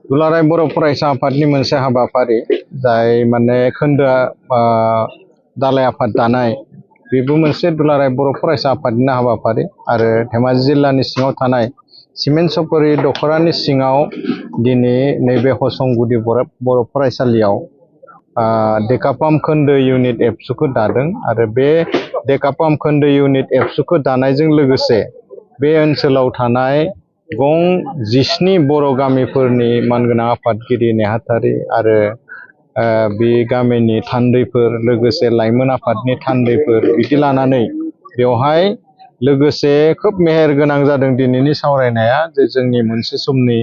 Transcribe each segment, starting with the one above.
दुलाराय बर' फरायसा आफादनि मोनसे हाबाफारि जाय माने खोन्दो दालाय आफाद दानाय बेबो मोनसे दुलाराय बर' फरायसा आफादनि हाबाफारि आरो धेमाजि जिल्लानि सिङाव थानाय सिमेन्ट सपरि दखरानि सिङाव दिनै नैबे हसंगुदि बर' फरायसालियाव डेकापाम खोन्दो इउनिट एबसुखौ दादों आरो बे डेकापाम खोन्दो इउनिट एबसुखौ दानायजों लोगोसे बे ओनसोलाव थानाय गं 17 बर' गामिफोरनि मानगोनां आफादगिरि नेहाथारि आरो बे गामिनि थान्दैफोर लोगोसे लाइमोन आफादनि थान्दैफोर बिदि लानानै बेवहाय लोगोसे खोब मेहेर गोनां जादों दिनैनि सावरायनाया जे जोंनि मोनसे समनि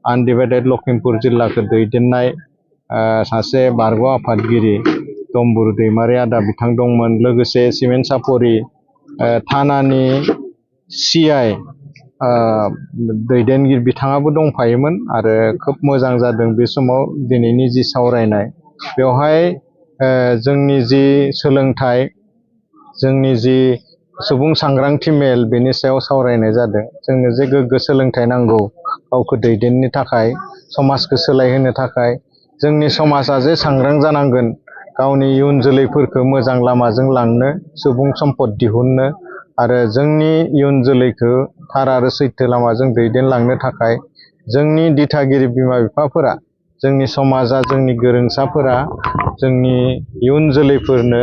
आनडिभाइडेड लखिमपुर जिल्लाखौ दैदेननाय सासे बारग' आफादगिरि तम्बुरु दैमारि आदा बिथां दंमोन लोगोसे सिमेन्ट सापरि थानानि सिआइ दैदेनगिरि बिथाङाबो दंफायोमोन आरो खोब मोजां जादों बे समाव दिनैनि जि सावरायनाय बेवहाय जोंनि जि सोलोंथाइ जोंनि जि सुबुं सांग्रांथि मेल बेनि सायाव सावरायनाय जादों जोंनो जे गोग्गो सोलोंथाइ नांगौ गावखौ दैदेननो थाखाय समाजखौ सोलायहोनो थाखाय जोंनि समाजा जे सांग्रां जानांगोन गावनि इयुन जोलैफोरखौ मोजां लामाजों लांनो सुबुं सम्पद दिहुननो आरो जोंनि इयुन जोलैखौ थार आरो सैथो लामाजों दैदेनलांनो थाखाय जोंनि दिथागिरि बिमा बिफाफोरा जोंनि समाजा जोंनि गोरोंसाफोरा जोंनि इयुन जोलैफोरनो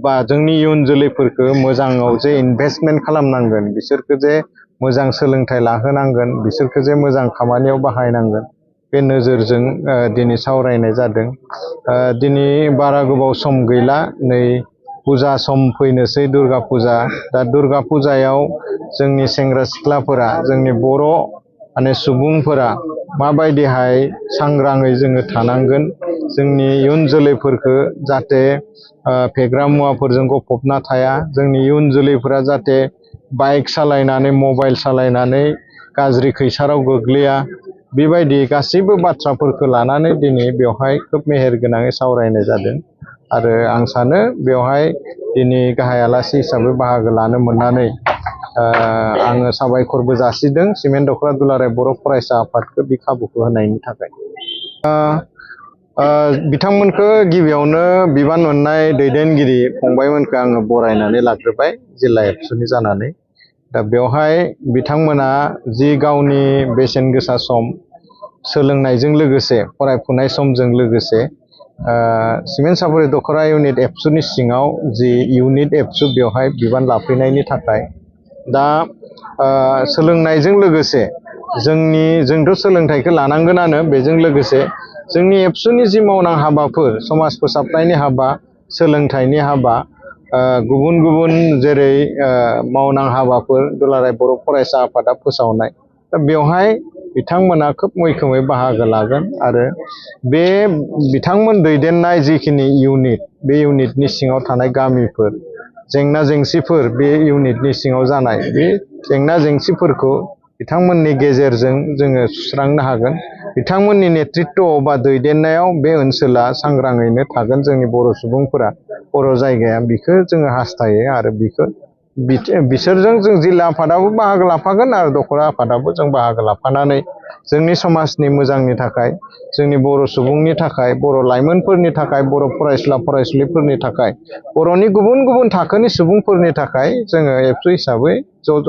बा जोंनि इयुन जोलैफोरखौ मोजाङाव जे इनभेस्टमेन्ट खालामनांगोन बिसोरखौ जे मोजां सोलोंथाइ लाहोनांगोन बिसोरखौ जे मोजां खामानियाव बाहायनांगोन बे नोजोरजों दिनै सावरायनाय जादों दिनै बारा गोबाव सम गैला नै फुजा सम फैनोसै दुर्गा फुजा दा दुर्गा फुजायाव जोंनि सेंग्रा सिख्लाफोरा जोंनि बर' माने सुबुंफोरा माबायदिहाय सांग्राङै जोङो थानांगोन जोंनि इयुन जोलैफोरखौ जाहाथे फेग्रा मुवाफोरजों गफबना थाया जोंनि इयुन जोलैफोरा जाहाथे बाइक सालायनानै मबाइल सालायनानै गाज्रि खैसाराव गोग्लैया बेबायदि गासैबो बाथ्राफोरखौ लानानै दिनै बेवहाय खोब मेहेर गोनाङै सावरायनाय जादों आरो आं सानो बेवहाय दिनै गाहाय आलासि हिसाबै बाहागो लानो मोननानै आङो साबायखरबो जासिदों सिमेन्ट दखरा दुलाराय बर' फरायसा आफादखौ बे खाबुखौ होनायनि थाखाय बिथांमोनखौ गिबियावनो बिबान मोननाय दैदेनगिरि फंबायमोनखौ आङो बरायनानै लाग्रोबाय जिल्ला एबसुनि जानानै दा बेवहाय बिथांमोना जि गावनि बेसेन गोसा सम सोलोंनायजों लोगोसे फरायफुनाय समजों लोगोसे सिमेन्ट सापरि दखरा इउनिट एबसुनि सिङाव जि इउनिट एबसु बेवहाय बिबान लाफैनायनि थाखाय दा सोलोंनायजों लोगोसे जोंथ' सोलोंथाइखौ लानांगोनानो बेजों लोगोसे जोंनि एबसुनि जि मावनां हाबाफोर समाज फोसाबनायनि हाबा सोलोंथाइनि हाबा गुबुन गुबुन जेरै मावनां हाबाफोर दुलाराय बर' फरायसा आफादा फोसावनाय दा बेवहाय बिथांमोना खोब मैखोमै बाहागो लागोन आरो बे बिथांमोन दैदेननाय जिखिनि इउनिट बे इउनिटनि सिङाव थानाय गामिफोर जेंना जेंसिफोर बे इउनिटनि सिङाव जानाय बे जेंना जेंसिफोरखौ बिथांमोननि गेजेरजों जोङो सुस्रांनो हागोन बिथांमोननि नेतृत्वआव बा दैदेननायाव बे ओनसोला सांग्राङैनो थागोन जोंनि बर' सुबुंफोरा बर' जायगाया बिखौ जोङो हास्थायो आरो बिसोरजों जों जिल्ला आफादाबो बाहागो लाफागोन आरो दखरा आफादाबो जों बाहागो लाफानानै जोंनि समाजनि मोजांनि थाखाय जोंनि बर' सुबुंनि थाखाय बर' लाइमोनफोरनि थाखाय बर' फरायसुला फरायसुलिफोरनि थाखाय बर'नि गुबुन गुबुन थाखोनि सुबुंफोरनि थाखाय जोङो एबसु हिसाबै ज'